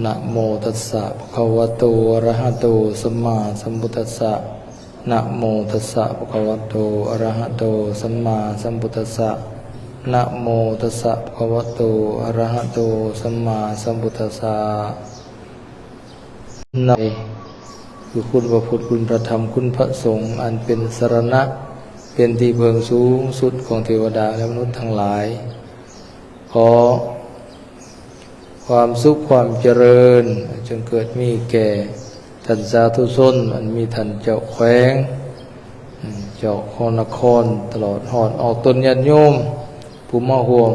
นะโมตัสสะภะคะวะโต อะระหะโต สัมมาสัมพุทธัสสะ นะโมตัสสะภะคะวะโต อะระหะโต สัมมาสัมพุทธัสสะ นะโมตัสสะภะคะวะโต อะระหะโต สัมมาสัมพุทธัสสะ ໃນ ຄືຄຸນພະພຸດ ຄຸນພະທຳ ຄຸນພະສົງ ອັນເປັນສະລະນະ ເປັນທີ່ເພິ່ງສູງສຸດຂອງເທວະດາ ແລະ ມະນຸດທັງຫຼາຍ. ຂໍຄວາມສຸກຄວາມຈະເລີນ ຈົ່ງເກີດມີແກ່ທ່ານສາທຸຊົນ ອັນມີທ່ານເຈົ້າແຂວງ ເຈົ້າຄອງນະຄອນ ຕະຫຼອດຮອດອອກຕົນຍາດໂຍມ ຜູ້ມາຮ່ວມ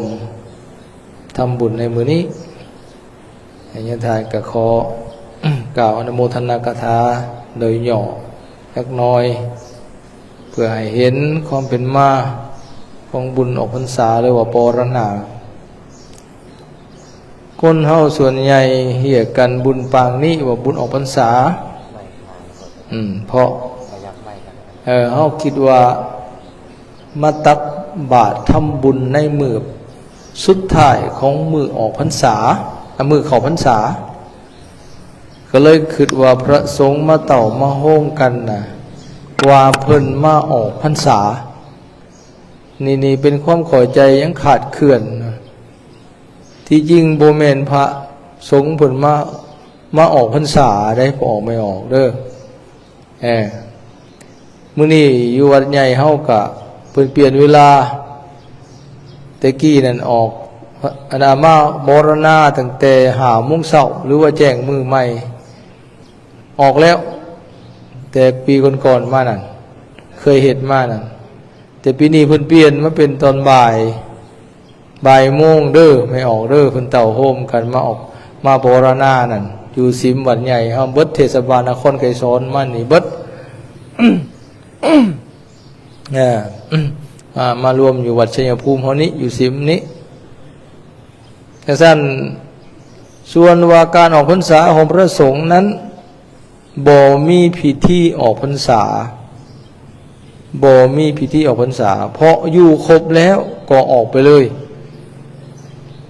ທຳບຸນໃນມື້ນີ້. ຍາທ່ານກໍຂໍກ່າວອະນຸໂມທະນາກະຖາໂດຍຫຍໍ້ຈັກໜ້ອຍ ເພື່ອໃຫ້ເຫັນຄວາມເປັນມາຂອງບຸນອອກພັນສາ ຫຼືວ່າປະຫວັດສາ. ຄົນເຮົາສ່ວນໃຫຍ່ຮຽກກັນບຸນປາງນີ້ວ່າບຸນອອກພັນສາ ອືມ ເພາະ ເອີ ເຮົາຄິດວ່າມາຕັກບາດທຳບຸນໃນມື້ສຸດທ້າຍຂອງມື້ອອກພັນສາ ອາ ມື້ເຂົ້າພັນສາ ກໍເລີຍຄິດວ່າພະສົງມາເຕົ້າມາໂຮມກັນນະ ວ່າເພິ່ນມາອອກພັນສາ. ນີ້ ນີ້ເປັນຄວາມເຂົ້າໃຈຍັງຂາດເຄື່ອນ. ທີ່ຈິງບໍ່ແມ່ນພະສົງເພິ່ນມາ ມາອອກພັນສາເດ້ ພໍ່ອອກແມ່ອອກເດີ. ເອີ ມື້ນີ້ຢູ່ວັດໃຫຍ່ເຮົາກະເພິ່ນປ່ຽນເວລາ ແຕ່ກີ້ນັ້ນອອກ ອັນນາ ມາມໍລະນາຕັ້ງແຕ່ຫ້າໂມງເຊົ້າ ຫຼືວ່າແຈ້ງມື້ໃໝ່ ອອກແລ້ວ ແຕ່ປີກ່ອນໆມານັ້ນ ເຄີຍເຮັດມານັ້ນ ແຕ່ປີນີ້ເພິ່ນປ່ຽນມາເປັນຕອນບ່າຍ ບ່າຍໂມງເດີ ແມ່ອອກເດີ ເພິ່ນເຕົ້າໂຮມກັນມາອອກ ມາປໍລະນານັ້ນ ຢູ່ສິມວັດໃຫຍ່ເຮົາເບິດ ເທດສະບານນະຄອນໄກສອນມານີ້ເບິດ ເອີ ມາ ມາລວມຢູ່ວັດໄຊຍະພູມເຮົານີ້ ຢູ່ສິມນີ້. ຈັ່ງຊັ້ນ ສ່ວນວ່າການອອກພັນສາຂອງພະສົງນັ້ນ ບໍ່ມີພິທີອອກພັນສາ ບໍ່ມີພິທີອອກພັນສາ ເພາະຢູ່ຄົບແລ້ວກໍອອກໄປເລີຍ.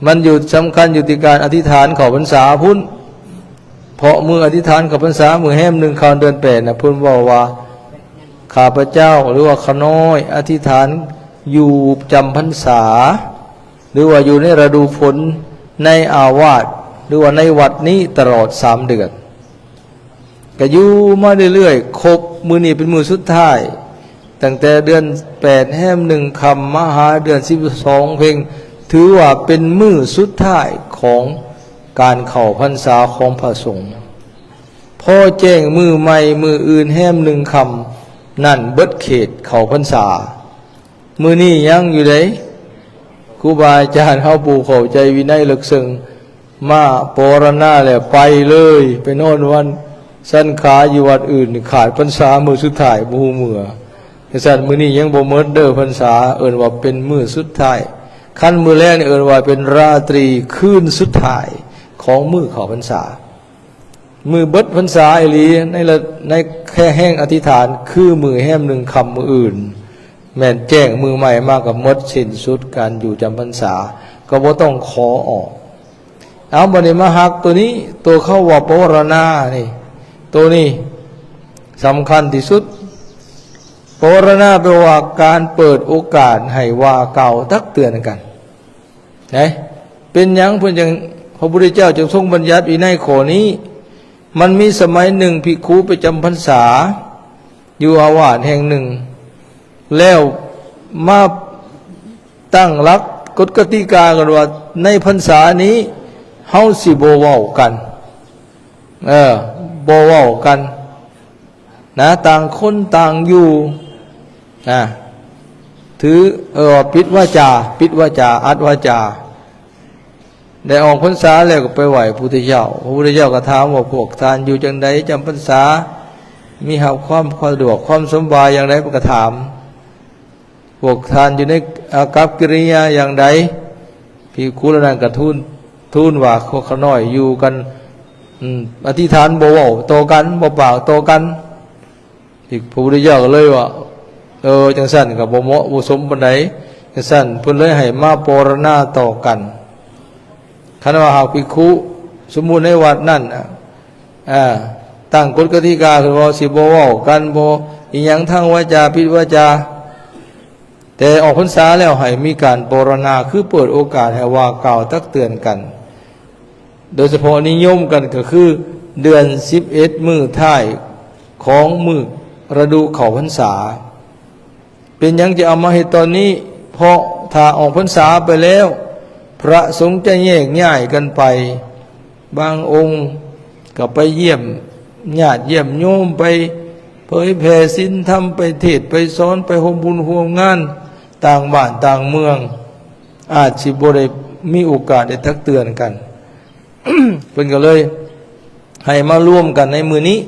ມັນຢູ່ ສຳຄັນຢູ່ທີ່ການອະທິຖານເຂົ້າພັນສາພຸ້ນ ເພາະມື້ອະທິຖານເຂົ້າພັນສາ ມື້ແຮມໜຶ່ງຄ່ຳເດືອນແປດນະ ເພິ່ນເວົ້າວ່າ ຂ້າພະເຈົ້າ ຫຼືວ່າຂ້ານ້ອຍ ອະທິຖານຢູ່ຈຳພັນສາ ຫຼືວ່າຢູ່ໃນລະດູຝົນ ໃນອາວາດ ຫຼືວ່າໃນວັດນີ້ຕະຫຼອດສາມເດືອນ. ກະຢູ່ມາເລື້ອຍໆ ຄົບມື້ນີ້ເປັນມື້ສຸດທ້າຍ ຕັ້ງແຕ່ເດືອນແປດແຮມໜຶ່ງຄ່ຳມາຫາເດືອນສິບສອງເພັງ ຖືວ່າເປັນມື້ສຸດທ້າຍຂອງການເຂົ້າພັນສາຂອງພະສົງ. ພໍແຈ້ງມື້ໃໝ່ມື້ອື່ນແຮມໜຶ່ງຄ່ຳນັ້ນ ເບິດເຂດເຂົ້າພັນສາ. ມື້ນີ້ຍັງຢູ່ເດ້ ຄູບາອາຈານເຮົາຜູ້ເຂົ້າໃຈວິໄນເລິກເຊິ່ງ ມາປໍລະນາແລ້ວໄປເລີຍ ໄປນອນວັນສັນຂາຢູ່ວັດອື່ນ ຂາດພັນສາມື້ສຸດທ້າຍບໍ່ຮູ້ເມືອ. ຈັ່ງຊັ້ນ ມື້ນີ້ຍັງບໍ່ໝົດເດີພັນສາ ເອີ້ນວ່າເປັນມື້ສຸດທ້າຍ. ຄັນມື້ແລງນີ້ເອີ້ນວ່າເປັນລາຕຣີຄືນສຸດທ້າຍຂອງມື້ເຂົ້າພັນສາ. ມື້ເບິດພັນສາອີ່ຫຼີ ໃນລະ ໃນແຄ່ແຮງອະທິຖານ ຄືມື້ແຮມໜຶ່ງຄ່ຳມື້ອື່ນ ແມ່ນແຈ້ງມື້ໃໝ່ມາກໍໝົດສິ້ນສຸດການຢູ່ຈຳພັນສາ ກໍບໍ່ຕ້ອງຂໍອອກ. ເອົາ ບັດນີ້ມາຮັກໂຕນີ້ ໂຕເຂົາວ່າປະວາລະນານີ້ ໂຕນີ້ສຳຄັນທີ່ສຸດ. ປະວາລະນາແປວ່າການເປີດໂອກາດໃຫ້ວ່າກ່າວຕັກເຕືອນກັນ. ເປັນຫຍັງເພິ່ນຈຶ່ງ ພະພຸດທະເຈົ້າຈຶ່ງຊົງບັນຍັດວິໄນຂໍ້ນີ້? ມັນມີສະໄໝໜຶ່ງ ພິກຂຸໄປຈຳພັນສາຢູ່ອາວາດແຫ່ງໜຶ່ງ ແລ້ວມາຕັ້ງຫຼັກກົດກະຕິກາກັນວ່າ ໃນພັນສານີ້ເຮົາຊິບໍ່ເວົ້າກັນ ເອີ ບໍ່ເວົ້າກັນ ນະ ຕ່າງຄົນຕ່າງຢູ່ ນະ ຖື ເອີ ປິດວາຈາ ປິດວາຈາ ອັດວາຈາ. ໄດ້ອອກພັນສາແລ້ວກໍໄປໄຫວ້ພະພຸດທະເຈົ້າ ພະພຸດທະເຈົ້າກໍຖາມວ່າ ພວກທ່ານຢູ່ຈັ່ງໃດ ຈຳພັນສາ ມີຮັບຄວາມສະດວກຄວາມສະບາຍຢ່າງໃດ? ເພິ່ນກໍຖາມ ພວກທ່ານຢູ່ໃນອາກັບກິລິຍາຢ່າງໃດ? ພິກຂຸເຫຼົ່ານັ້ນກໍທູນ ທູນວ່າ ພວກຂ້ານ້ອຍຢູ່ກັນ ອືມ ອະທິຖານບໍ່ເວົ້າຕໍ່ກັນ ບໍ່ປາກຕໍ່ກັນ. ພະພຸດທະເຈົ້າກໍເລີຍວ່າ ເອີ ຈັ່ງຊັ້ນກໍບໍ່ເໝາະບໍ່ສົມປານໃດ. ຈັ່ງຊັ້ນເພິ່ນເລີຍໃຫ້ມາປໍລະນາຕໍ່ກັນ. ຄັນວ່າຫາກພິກຂຸ ສົມມຸດໃນວັດນັ້ນນະ ອ່າ ຕັ້ງກົດກະຕິກາຂຶ້ນວ່າຊິບໍ່ເວົ້າກັນ ບໍ່ອີ່ຫຍັງທາງວາຈາ ຜິດວາຈາ ແຕ່ອອກພັນສາແລ້ວໃຫ້ມີການປະລະນາ ຄືເປີດໂອກາດໃຫ້ວ່າກ່າວຕັກເຕືອນກັນ ໂດຍສະເພາະນິຍົມກັນກໍຄືເດືອນສິບເອັດມື້ທ້າຍຂອງມື້ລະດູເຂົ້າພັນສາ. ເປັນຫຍັງຈະເອົາມາເຮັດຕອນນີ້? ເພາະຖ້າອອກພັນສາໄປແລ້ວ ພະສົງຈະແຍກຍ້າຍກັນໄປ, ບາງອົງກໍໄປຢ້ຽມຍາດຢ້ຽມໂຍມ, ໄປເຜີຍແຜ່ສິນທຳ, ໄປເທດໄປສອນ, ໄປຮ່ວມບຸນຮ່ວມງານຕ່າງບ້ານຕ່າງເມືອງ, ອາດຊິບໍ່ໄດ້ມີໂອກາດໄດ້ຕັກເຕືອນກັນ. ເພິ່ນກໍເລີຍໃຫ້ມາລວມກັນໃນມື້ນີ້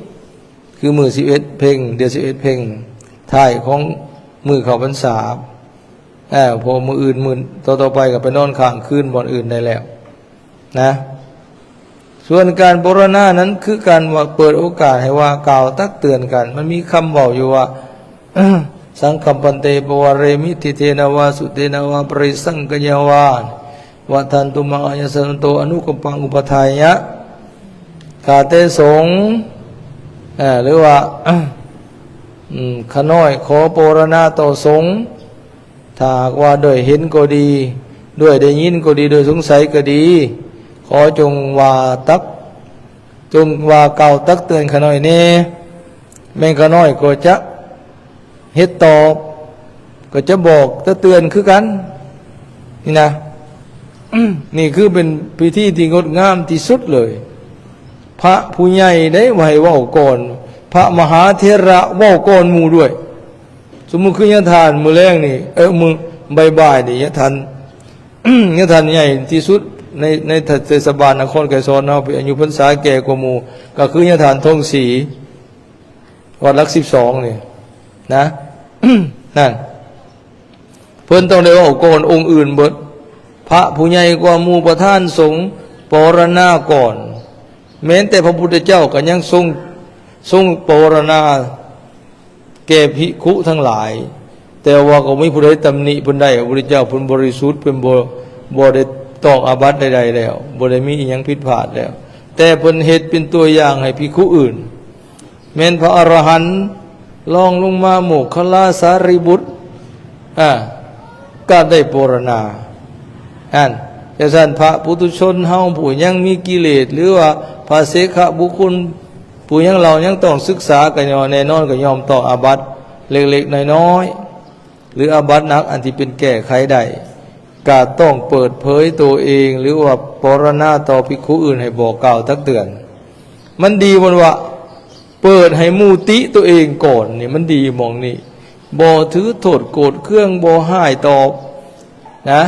ຄືມື້ສິບເອັດເພັງ ເດືອນສິບເອັດເພັງ ທ້າຍຂອງມື້ເຂົ້າພັນສາ. ເອີ ເພາະມື້ອື່ນ ມື້ຕໍ່ໆໄປກໍໄປນອນຄ້າງຄືນບ່ອນອື່ນໄດ້ແລ້ວນະ. ສ່ວນການປະລະນານັ້ນ ຄືການວ່າເປີດໂອກາດໃຫ້ວ່າກ່າວຕັກເຕືອນກັນ. ມັນມີຄຳເວົ້າຢູ່ວ່າ ສັງຄັງ ພັນເຕ ປະວາເຣມິ ທິເຕນະວາ ສຸເຕນະວາ ປະລິສັງຄະຍາວາ ວັດທັນຕຸ ມະຫາຍາສະນັນໂຕ ອະນຸກຳປັງ ອຸປະຖາຍະ. ຂ້າແຕ່ສົງ ເອີ ຫຼືວ່າ ອືມ ຂ້ານ້ອຍຂໍປະລະນາຕໍ່ສົງ, ຖ້າຫາກວ່າດ້ວຍເຫັນກໍດີ, ດ້ວຍໄດ້ຍິນກໍດີ, ດ້ວຍສົງໄສກໍດີ, ຂໍຈົ່ງວ່າຕັກ ຈົ່ງວ່າກ່າວຕັກເຕືອນຂ້ານ້ອຍແດ່, ແມ່ນຂ້ານ້ອຍກໍຈະເຮັດຕອບ, ກໍຈະບອກຈະເຕືອນຄືກັນ. ນີ້ນະ ນີ້ຄືເປັນພິທີທີ່ງົດງາມທີ່ສຸດເລີຍ. ພະຜູ້ໃຫຍ່ໄດ້ໃຫ້ເວົ້າກ່ອນ, ພະມະຫາເຖລະເວົ້າກ່ອນໝູ່ດ້ວຍ. ສົມມຸດຄືຍາທ່ານມື້ແລງນີ້ ເອີ ມື້ບ່າຍໆນີ້ ຍາທ່ານ ຍາທ່ານໃຫຍ່ທີ່ສຸດໃນ ໃນເທດສະບານນະຄອນໄກສອນເຮົາ ເປັນອາຍຸພັນສາແກ່ກວ່າໝູ່ ກໍຄືຍາທ່ານທອງສີ ວັດຫຼັກສິບສອງນີ້ນະ ນັ້ນ ເພິ່ນຕ້ອງໄດ້ເວົ້າກ່ອນອົງອື່ນເບິດ. ພະຜູ້ໃຫຍ່ກວ່າໝູ່ ປະທານສົງປະລະນາກ່ອນ. ແມ່ນແຕ່ພະພຸດທະເຈົ້າກໍຍັງຊົງ ຊົງປະລະນາ ແກ່ພິກຂຸທັງຫຼາຍ, ແຕ່ວ່າກໍບໍ່ມີຜູ້ໃດຕຳໜິເພິ່ນໄດ້. ພະພຸດທະເຈົ້າເພິ່ນບໍລິສຸດ, ເພິ່ນບໍ່ ບໍ່ໄດ້ຕ້ອງອາບັດໃດໆແລ້ວ, ບໍ່ໄດ້ມີອີ່ຫຍັງຜິດພາດແລ້ວ, ແຕ່ເພິ່ນເຮັດເປັນຕົວຢ່າງໃຫ້ພິກຂຸອື່ນ. ແມ່ນພະອະລະຫັນ ລອງລົງມາ ໂມກຄະລາ ສາລີບຸດ ອາ ກໍໄດ້ປະລະນາ. ອັນ ຈັ່ງຊັ້ນ ພະປຸຖຸຊົນເຮົາຜູ້ຍັງມີກິເລດ ຫຼືວ່າພະເສຂະບຸກຄຸນ ຜູ້ຍັງເລົ່າຍັງຕ້ອງສຶກສາ ກໍຍ່ອມ ແນ່ນອນກໍຍ່ອມຕ້ອງອາບັດເລັກໆນ້ອຍໆ ຫຼືອາບັດໜັກອັນທີ່ເປັນແກ້ໄຂໄດ້, ກໍຕ້ອງເປີດເຜີຍໂຕເອງ ຫຼືວ່າປະລະນາຕໍ່ພິກຂຸອື່ນໃຫ້ບອກກ່າວຕັກເຕືອນ. ມັນດີບ່ອນວ່າ ເປີດໃຫ້ໝູ່ຕິໂຕເອງກ່ອນນີ້ ມັນດີໝ່ອງນີ້, ບໍ່ຖືໂທດໂກດເຄືອງ ບໍ່ຮ້າຍຕອບນະ.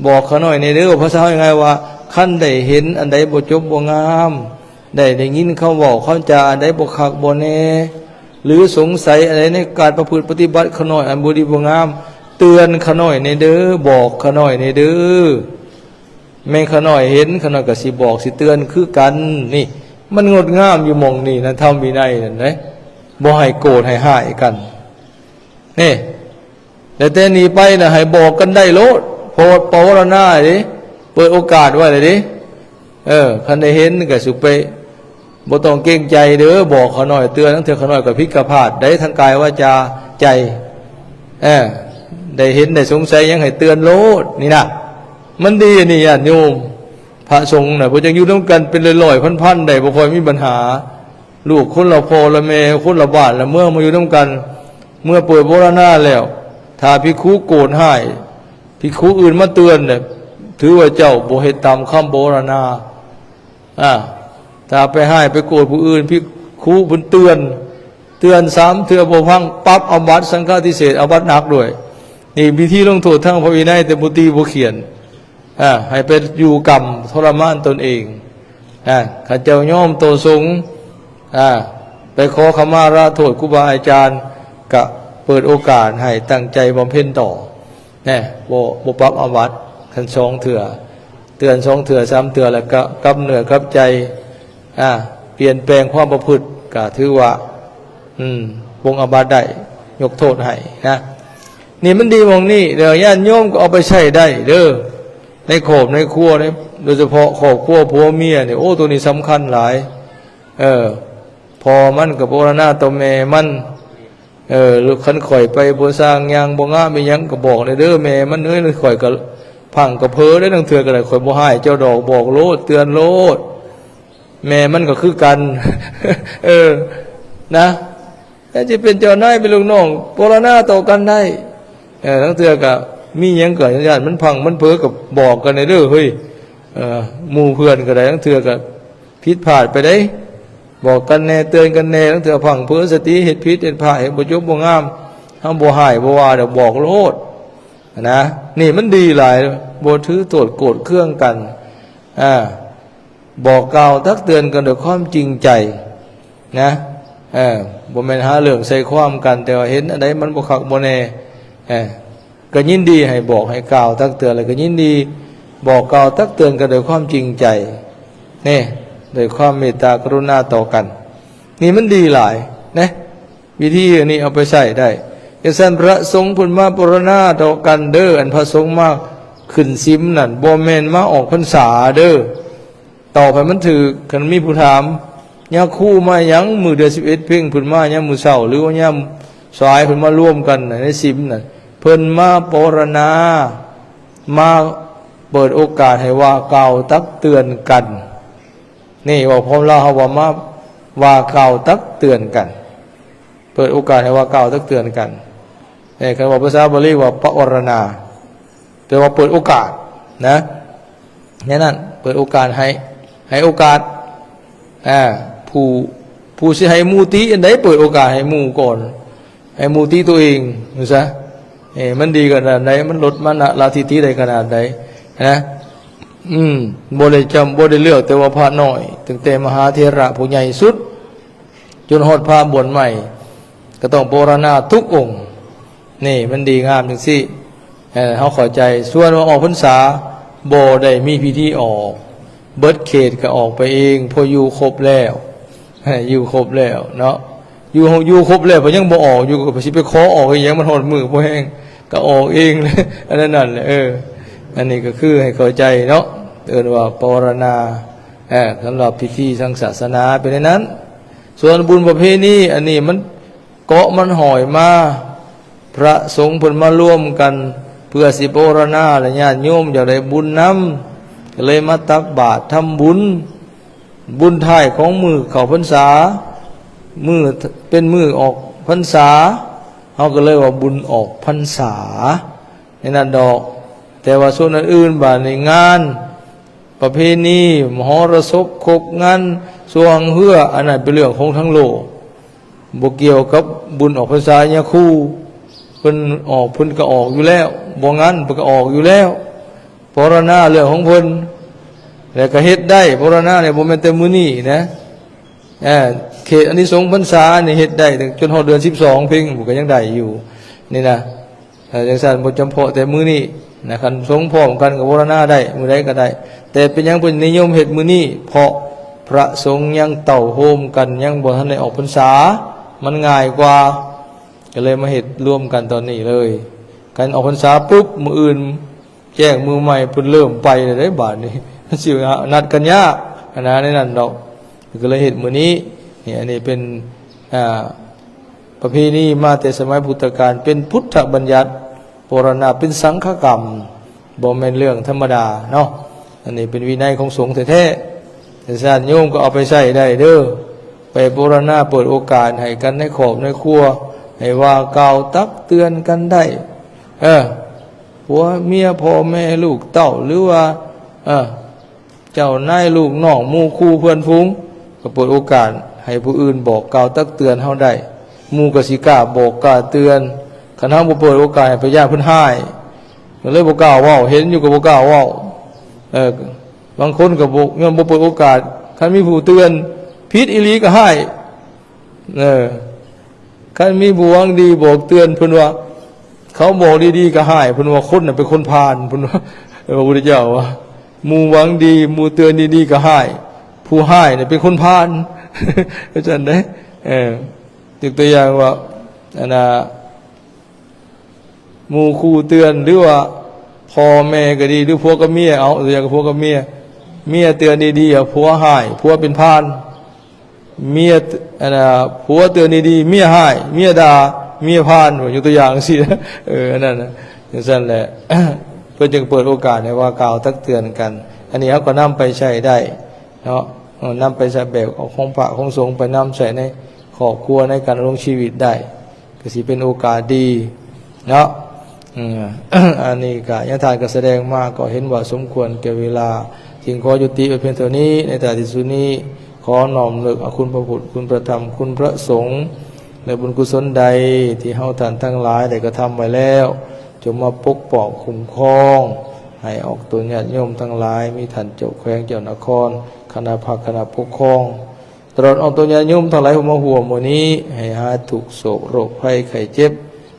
ບອກຂ້ານ້ອຍແດ່ເດີ, ພາສາເຮົາງ່າຍໆວ່າ ຄັນໄດ້ເຫັນອັນໃດບໍ່ຈົບບໍ່ງາມ, ໄດ້ ໄດ້ຍິນຄຳເວົ້າຄຳຈາອັນໃດບໍ່ຄັກບໍ່ແນ່ ຫຼືສົງໄສອັນໃດໃນການປະພຶດປະຕິບັດຂ້ານ້ອຍອັນບໍ່ດີບໍ່ງາມ, ເຕືອນຂ້ານ້ອຍແດ່ເດີ, ບອກຂ້ານ້ອຍແດ່ເດີ. ແມ່ນຂ້ານ້ອຍເຫັນ ຂ້ານ້ອຍກໍຊິບອກຊິເຕືອນຄືກັນ. ນີ້ມັນງົດງາມຢູ່ໝ່ອງນີ້ນະ ທຳວິໄນນັ້ນເດ້, ບໍ່ໃຫ້ໂກດໃຫ້ຮ້າຍກັນ. ນີ້ ແຕ່ ແຕ່ນີ້ໄປນະ ໃຫ້ບອກກັນໄດ້ໂລດ, ເພາະວ່າປະວາລະນາເດ້ ເປີດໂອກາດໄວ້ແລ້ວເດ້. ເອີ ຄັນໄດ້ເຫັນກໍສຸໄປ ບໍ່ຕ້ອງເກງໃຈເດີ, ບອກຂ້ານ້ອຍເຕືອນ, ລາງເທື່ອຂ້ານ້ອຍກໍຜິດກໍພາດໄດ້ ທັງກາຍ ວາຈາ ໃຈ. ເອີ ໄດ້ເຫັນໄດ້ສົງໄສຫຍັງໃຫ້ເຕືອນໂລດ. ນີ້ນະ ມັນດີອັນນີ້ ຍາດໂຍມ. ພະສົງນະ ເພິ່ນຈັ່ງຢູ່ນຳກັນເປັນຮ້ອຍໆພັນໆໄດ້ ບໍ່ຄ່ອຍມີບັນຫາ. ລູກຄົນລະພໍ່ລະແມ່ ຄົນລະບ້ານລະເມືອງ ມາຢູ່ນຳກັນ, ເມື່ອເປີດປະວາລະນາແລ້ວ ຖ້າພິກຂຸໂກດຮ້າຍ ພິກຂຸອື່ນມາເຕືອນນະ ຖືວ່າເຈົ້າບໍ່ເຮັດຕາມຄຳປະວາລະນາ. ອາ ຖ້າໄປຮ້າຍໄປໂກດຜູ້ອື່ນ ພິກຂຸເພິ່ນເຕືອນ ເຕືອນສາມເທື່ອບໍ່ຟັງ ປັບອາບັດສັງຄະຕິເສດ ອາບັດໜັກດ້ວຍ. ນີ້ວິທີລົງໂທດທາງພະວິໄນ ແຕ່ບໍ່ຕີບໍ່ຂຽນ. ອາ ໃຫ້ໄປຢູ່ກຳທໍລະມານຕົນເອງ. ອາ ຂ້າເຈົ້າຍອມຕໍ່ສົງ ອາ ໄປຂໍຂະມາລາໂທດຄູບາອາຈານ ກະເປີດໂອກາດໃຫ້ຕັ້ງໃຈບຳເພັນຕໍ່. ແນ່ ບໍ່ ບໍ່ປັບອາບັດ ຄັນສອງເທື່ອ ເຕືອນສອງເທື່ອ ສາມເທື່ອ ແລ້ວກໍກັບເນື້ອກັບໃຈ ອາ ປ່ຽນແປງຄວາມປະພຶດ ກໍຖືວ່າ ອືມ ປົງອາບັດໄດ້ ຍົກໂທດໃຫ້ນະ. ນີ້ມັນດີໝ່ອງນີ້ ແລ້ວຍາດໂຍມກໍເອົາໄປໃຊ້ໄດ້ເດີ ໃນຄອບໃນຄົວ ໃນ ໂດຍສະເພາະຄອບຄົວຜົວເມຍນີ້ ໂອ້ ໂຕນີ້ສຳຄັນຫຼາຍ. ເອີ ພໍ່ມັນກໍປະວາລະນາຕໍ່ແມ່ມັນ ເອີ ຄັນຂ້ອຍໄປບໍ່ສ້າງຍ່າງບໍ່ງາມອີ່ຫຍັງກໍບອກແດ່ເດີແມ່ມັນເອີຍ. ຂ້ອຍກໍພັ່ງກະເພີເດ້ ລາງເທື່ອກໍໄດ້ ຂ້ອຍບໍ່ຮ້າຍເຈົ້າດອກ ບອກໂລດ ເຕືອນໂລດ. ແມ່ມັນກໍຄືກັນ ເອີ ນະ ແຕ່ຈະເປັນເຈົ້ານາຍເປັນລູກນ້ອງ ປະວາລະນາຕໍ່ກັນໄດ້. ເອີ ລາງເທື່ອກໍມີຫຍັງກໍຢ້ານມັນພັ່ງມັນເພີກໍບອກກັນແດ່ເດີເຮີ້ຍ. ເອີ ໝູ່ເພື່ອນກໍໄດ້ ລາງເທື່ອກໍຜິດພາດໄປເດ້ ບອກກັນແດ່ ເຕືອນກັນແດ່. ລາງເທື່ອພັ່ງເພີສະຕິ ເຮັດຜິດເຮັດພາດ ເຮັດບໍ່ຈົບບໍ່ງາມ ເຮົາບໍ່ຮ້າຍບໍ່ວ່າດອກ ບອກໂລດນະ. ນີ້ມັນດີຫຼາຍ ບໍ່ຖືໂທດໂກດເຄືອງກັນ. ອາ ບອກກ່າວຕັກເຕືອນກັນດ້ວຍຄວາມຈິງໃຈນະ. ເອີ ບໍ່ແມ່ນຫາເລື່ອງໃສ່ຄວາມກັນ ແຕ່ວ່າເຫັນອັນໃດມັນບໍ່ຄັກບໍ່ແນ່ ເອີ ກໍຍິນດີໃຫ້ບອກໃຫ້ກ່າວຕັກເຕືອນ ແລ້ວກໍຍິນດີບອກກ່າວຕັກເຕືອນກັນດ້ວຍຄວາມຈິງໃຈ ນີ້ ດ້ວຍຄວາມເມດຕາກະລຸນາຕໍ່ກັນ. ນີ້ມັນດີຫຼາຍນະ ວິທີອັນນີ້ເອົາໄປໃຊ້ໄດ້. ຈັ່ງຊັ້ນພະສົງເພິ່ນມາປະວາລະນາຕໍ່ກັນເດີ. ອັນພະສົງມາຂຶ້ນສິມນັ້ນ ບໍ່ແມ່ນມາອອກພັນສາເດີ. ຕອບໃຫ້ມັນຖືກ ຄັນມີຜູ້ຖາມ ຍາຄູມາຫຍັງ ມື້ເດືອນສິບເອັດເພັງ ເພິ່ນມາຍາມມື້ເຊົ້າ ຫຼືວ່າຍາມສາຍ ເພິ່ນມາລວມກັນໃນສິມນັ້ນ ເພິ່ນມາປະວາລະນາ ມາເປີດໂອກາດໃຫ້ວ່າກ່າວຕັກເຕືອນກັນ. ນີ້ເວົ້າພ້ອມລາວເຮົາວ່າມາວ່າກ່າວຕັກເຕືອນກັນ ເປີດໂອກາດໃຫ້ວ່າກ່າວຕັກເຕືອນກັນ. ເອີ ຄັນເວົ້າພາສາບາລີວ່າປະວາລະນາ ແປວ່າເປີດໂອກາດນະ ໃນນັ້ນເປີດໂອກາດໃຫ້ ໃຫ້ໂອກາດ ອາ ຜູ້ ຜູ້ຊິໃຫ້ໝູ່ຕິອັນໃດ ເປີດໂອກາດໃຫ້ໝູ່ກ່ອນ ໃຫ້ໝູ່ຕິຕົວເອງ ເຫັນຊະ. ເອີ ມັນດີຂະໜາດໃດ ມັນລົດມານະລາທິດຖິໄດ້ຂະໜາດໃດນະ. ອືມ ບໍ່ໄດ້ຈຳ ບໍ່ໄດ້ເລືອກແຕ່ວ່າພະນ້ອຍ ຕັ້ງແຕ່ມະຫາເຖລະຜູ້ໃຫຍ່ສຸດ ຈົນຮອດພະບວດໃໝ່ ກໍຕ້ອງປະວາລະນາທຸກອົງ. ນີ້ມັນດີງາມຈັ່ງຊີ້ ເອີ ເຮົາເຂົ້າໃຈ. ສ່ວນວ່າອອກພັນສາ ບໍ່ໄດ້ມີພິທີອອກ ເບິດເຂດກໍອອກໄປເອງ ເພາະຢູ່ຄົບແລ້ວ ຢູ່ຄົບແລ້ວເນາະ. ຢູ່ ຢູ່ຄົບແລ້ວ ເພິ່ນຍັງບໍ່ອອກຢູ່ ກໍຊິໄປຂໍອອກອີ່ຫຍັງ ມັນຮອດມື້ພໍແຮງ ກໍອອກເອງ ອັນນັ້ນແຫຼະ. ເອີ ອັນນີ້ກໍຄືໃຫ້ເຂົ້າໃຈເນາະ ເອີ້ນວ່າປະວາລະນາ. ເອີ ສຳລັບພິທີທາງສາສະໜາເປັນແນວນັ້ນ. ສ່ວນບຸນປະເພນີອັນນີ້ ມັນເກາະມັນຫ້ອຍມາ ພະສົງເພິ່ນມາລວມກັນ ເພື່ອຊິປະວາລະນາ ແລະ ຍາດໂຍມຢາກໄດ້ບຸນນຳ ກໍເລີຍມາຕັກບາດທຳບຸນ. ບຸນທ້າຍຂອງມື້ເຂົ້າພັນສາ ມື້ ເປັນມື້ອອກພັນສາ ເຮົາກໍເລີຍວ່າບຸນອອກພັນສາ ໃນນັ້ນດອກ. ແຕ່ວ່າສ່ວນອື່ນໆ ບາດນີ້ງານປະເພນີ ມະຫໍລະສົບ ຄົບງານ ຊ່ວງເຮືອ ອັນນັ້ນເປັນເລື່ອງຂອງທາງໂລກ ບໍ່ກ່ຽວກັບບຸນອອກພັນສາຍາຄູ. ເພິ່ນອອກ ເພິ່ນກໍອອກຢູ່ແລ້ວ ບໍ່ງານເພິ່ນກໍອອກຢູ່ແລ້ວ. ປະວາລະນາເລື່ອງຂອງເພິ່ນ ແລ້ວກໍເຮັດໄດ້. ປະວາລະນານີ້ບໍ່ແມ່ນແຕ່ມື້ນີ້ນະ ເອີ ເຂດອານິສົງພັນສານີ້ເຮັດໄດ້ຈົນຮອດເດືອນສິບສອງເພັງ ກໍຍັງໄດ້ຢູ່ນີ້ນະ. ເອີ ຈັ່ງຊັ້ນບໍ່ຈຳເພາະແຕ່ມື້ນີ້ນະ ຄັນສົງພ້ອມກັນກໍປະວາລະນາໄດ້ ມື້ໃດກໍໄດ້ ແຕ່ເປັນຫຍັງເພິ່ນນິຍົມເຮັດມື້ນີ້? ເພາະພະສົງຍັງເຕົ້າໂຮມກັນ ຍັງບໍ່ທັນໄດ້ອອກພັນສາ ມັນງ່າຍກວ່າ ກໍເລີຍມາເຮັດລວມກັນຕອນນີ້ເລີຍ. ຄັນອອກພັນສາປຸບ ມື້ອື່ນ ແຈ້ງມື້ໃໝ່ເພິ່ນເລີ່ມໄປແລ້ວເດ້ ບາດນີ້ມັນຊິນັດກັນຍາກຫັ້ນນະ ໃນນັ້ນດອກ ກໍເລີຍເຮັດມື້ນີ້. ນີ້ ອັນນີ້ເປັນ ອາ ປະເພນີມາແຕ່ສະໄໝພຸດທະການ ເປັນພຸດທະບັນຍັດ ປະວາລະນາ ເປັນສັງຄະກຳ ບໍ່ແມ່ນເລື່ອງທຳມະດາເນາະ. ອັນນີ້ເປັນວິໄນຂອງສົງແທ້ໆ ແຕ່ຊາດໂຍມກໍເອົາໄປໃຊ້ໄດ້ເດີ ໄປປະວາລະນາ ເປີດໂອກາດໃຫ້ກັນໃນຄອບໃນຄົວ ໃຫ້ວ່າກ່າວຕັກເຕືອນກັນໄດ້ ເອີ ຜົວເມຍ ພໍ່ແມ່ ລູກເຕົ້າ ຫຼືວ່າ ເອີ ເຈົ້ານາຍ ລູກນ້ອງ ໝູ່ຄູ່ເພື່ອນຝູງ ກໍເປີດໂອກາດໃຫ້ຜູ້ອື່ນບອກກ່າວຕັກເຕືອນເຮົາໄດ້ ໝູ່ກໍຊິກ້າບອກກ້າເຕືອນ. ຄັນເຮົາບໍ່ເປີດໂອກາດໃຫ້ ກໍຢ້ານເພິ່ນຮ້າຍ ກໍເລີຍບໍ່ກ້າເວົ້າ ເຫັນຢູ່ກໍບໍ່ກ້າເວົ້າ. ເອີ ບາງຄົນກໍບໍ່ ຍ້ອນບໍ່ເປີດໂອກາດ ຄັນມີຜູ້ເຕືອນ ຜິດອີ່ຫຼີກໍຮ້າຍ. ເອີ ຄັນມີຜູ້ຫວັງດີບອກເຕືອນ ເພິ່ນວ່າ ເຂົາບອກດີໆກໍຮ້າຍ ເພິ່ນວ່າ ຄົນນະເປັນຄົນພານ ເພິ່ນວ່າ ພະພຸດທະເຈົ້າວ່າ ໝູ່ຫວັງດີ ໝູ່ເຕືອນດີໆກໍຮ້າຍ ຜູ້ຮ້າຍນະເປັນຄົນພານ ຈັ່ງຊັ້ນເດ້. ເອີ ຍົກຕົວຢ່າງວ່າ ອັນນ່າ ໝູ່ຄູ່ເຕືອນ ຫຼືວ່າພໍ່ແມ່ກໍດີ ຫຼືຜົວກັບເມຍ ເອົາ ຕົວຢ່າງກັບຜົວກັບເມຍ ເມຍເຕືອນດີໆ ຜົວຮ້າຍ ຜົວເປັນພານ ເມຍ ອັນນ່າ ຜົວເຕືອນດີໆ ເມຍຮ້າຍ ເມຍດ່າ ເມຍພານ ຍົກຕົວຢ່າງຈັ່ງຊີ້ ເອີ ອັນນັ້ນນະ ຈັ່ງຊັ້ນແຫຼະ ເພິ່ນຈຶ່ງເປີດໂອກາດໃຫ້ວ່າກ່າວຕັກເຕືອນກັນ ອັນນີ້ເຮົາກໍນຳໄປໃຊ້ໄດ້ເນາະ ເອີ ນຳໄປໃຊ້ແບບເອົາຂອງພະຂອງສົງໄປນຳໃຊ້ໃນຄອບຄົວ ໃນການດຳລົງຊີວິດໄດ້ ກໍຊິເປັນໂອກາດດີເນາະ ເອີ ອັນນີ້ກໍຍາທ່ານກໍສະແດງມາ ກໍເຫັນວ່າສົມຄວນແກ່ເວລາ ຈຶ່ງຂໍຍຸຕິໄວ້ພຽງເທົ່ານີ້. ໃນທ້າຍທີ່ສຸດນີ້ ຂໍນ້ອມນຶກເອົາຄຸນພະພຸດ ຄຸນພະທຳ ຄຸນພະສົງ ແລະ ບຸນກຸສົນໃດທີ່ເຮົາທ່ານທັງຫຼາຍໄດ້ກະທຳໄວ້ແລ້ວ ຈົ່ງມາປົກປ້ອງຄຸ້ມຄອງ ໃຫ້ອອກຕົນຍາດໂຍມທັງຫຼາຍ ມີທ່ານເຈົ້າແຂວງເຈົ້ານະຄອນ ຄະນະພັກຄະນະປົກຄອງ ຕະຫຼອດອອກຕົນຍາດໂຍມທັງຫຼາຍຜູ້ມາຮ່ວມມື້ນີ້ ໃຫ້ຫາຍທຸກໂສກໂລກໄພໄຂ້ເຈັບ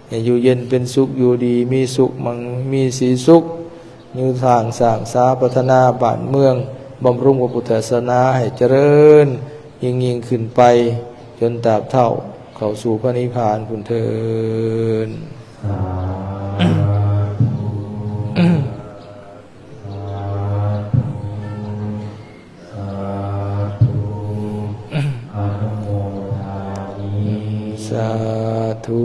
ໃຫ້ຢູ່ເຢັນເປັນສຸກ ຢູ່ດີມີສຸກ ມັ່ງມີສີສຸກ ຢູ່ສ້າງ ສ້າງສາພັດທະນາບ້ານເມືອງ ບຳລຸງພະພຸດທະສາສະໜາໃຫ້ຈະເລີນຍິ່ງໆຂຶ້ນໄປ ຈົນຕາບເທົ່າເຂົ້າສູ່ພະນິບພານພຸ້ນເທີ້ນ. ສາທຸ ສາທຸ ສາທຸ ອະນຸໂມທາມິ ສາທຸ.